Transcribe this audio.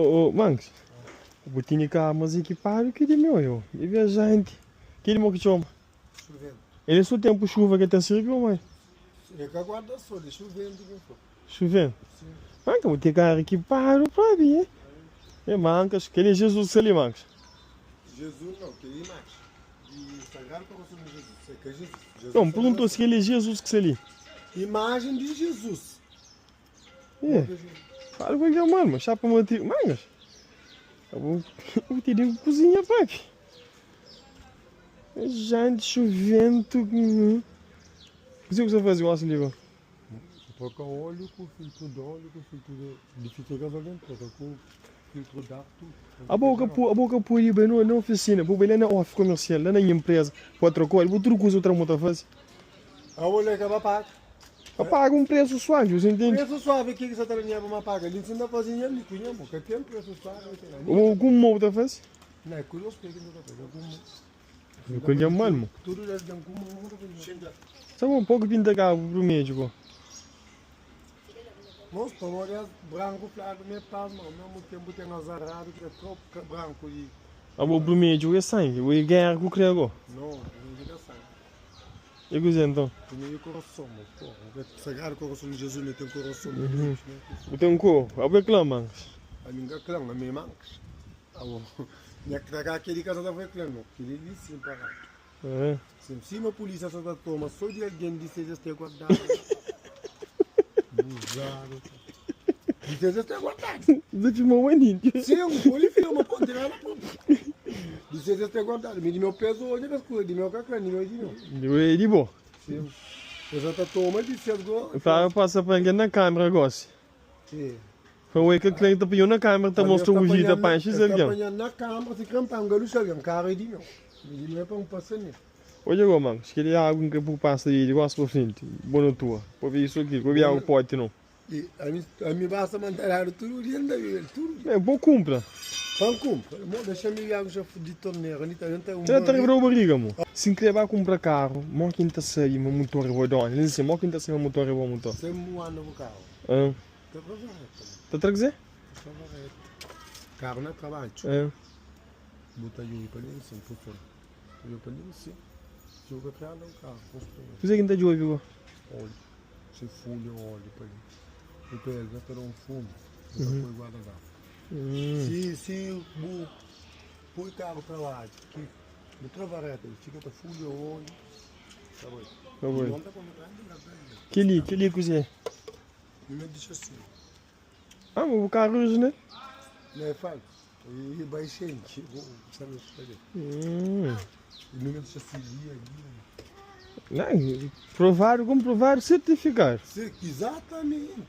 Ô Manx, bu tene ka mas ekipadu ki di meu, eu e viajanti. Keli mo ki txoma? Xuvento. El é so tempu xuva ke ta sirbi ô mai? É ka guarda sol, é xuvento ki fla. Xuvento? Sim. Manka bu ten kara ekipadu propi, e Mankas, keli é Jesus ki sta li Mankas. Jesus não, keli é imaji di Sagrado Coração de Jesus, é ka Jesus. Jesus Não, perguntou se keli é Jesus ki sta li. Imajen di Jesus. É, fala ku algen mal, mas chapa mati, mangas. Bu, bu tene ku kuzinha papi. Jante chovento. Kuzê ku sa fazi gosi li go? Troka óleo ku filtro de óleo ku filtro de, de filtro de gasolina, troka ku filtro de ar tudo. A boca pu, a boca pode bai no, na oficina, bu bai lá na off comercial, lá na nha empresa, pa troka óleo, bu tudo kuza outra muta fazi. A óleo é ka ba paga. Pa paga un presu suavi, você entende? Presu suavi ki ki sa ta da nha pa ma paga? Li nta fazi nha li ku nha mo, ka ten presu suavi ki la. O ku mo bu ta fazi? Na ku nos pe ki nta ta fazi, ku mo. Ku nha mal mo. Tudu das dan ku mo mo ta fazi. Sa bom, pouco pinta cabo vermelho go. Mos pamodi es branku fladu me paz ma ao mesmu tempu ten azaradu ki ta troka branku di. Abo vermelho é sangue, o é guerra ku kre go. No, vermelho ka sangue. E kuzê nton? Primeiro coração, mo porra. O Sagrado Coração de Jesus me tem coração de Deus, né? Bu ten ku? Abo é klan mankas? Ami nka klan, ami é mankas. Abo, nha kla keli ka sa ta foi klan no. Keli li sim parado. É. Sim, sima polícia sa ta toma só di alguém di ses es te guardado. Buzado. Di ses es te guardado. Dja filmou un índio. Sim, pode filma, pode tirar na ponta. Di ses es te guardado. Mi di meu peso hoje es kuza di meu ka kla, di meu di meu. Di meu é di bo. Sim. Es sa ta toma di ses go. Fala passa pa alguém na câmera gosi. Sim. Fa oi ka kla ta panhou na câmera ta mostra o vídeo ta panha xis alguém. Ta panha na câmera si kre pa ngalu alguém, carro é di meu. Mi di meu é pa un passa nele. Odja go man, skeli agu n kre pu passa di gosi pa frenti, bo na tua, pa bi isu akil, pa bi agu pote no. E ami, ami basta mantadadu tudu dia N ta bebe-l tudu dia. É, bo kunpra. Pa N kunpra. Mo, dexa-m bebe agu xa di tornera li ta ta un Ta ta baril. rebra-u bariga, mo. Si N kre ba kunpra karu, mo ki N ta sabe ma mutor é bo dónu? Li nsin, mo ki N ta sabe ma mutor é bo mutor? Sen bu anda ku karu. Ã. Ta tra vareta, mo. Ta tra kuzê? Ta tra vareta. Karu na trabadju. Ã. Bu ta djobe pa li nsin, prufor. Ta djobe pa li nsin. Si bu ka kre anda ku karu, bu spera. Kuzê ki N ta djobe go? Ólhu. Se fulha ólhu pa li. Bu pega ta da un fumu, bu ta poi guarda-garrafa. Si si bu poi karu trabadju ki bu tra vareta i fika ta fulha ólhu, ta bai. Ta bai. Nton ta kome grandi la ta bai. Kel-li, kel-li é kuzê? Númeru di xassi. Ah, ma bu karu orijinal? Não é falso. E bai xente, bu sabe fazer. Númeru di xassi dia, dia. Não, provado, comprovado, certificado. Exatamente.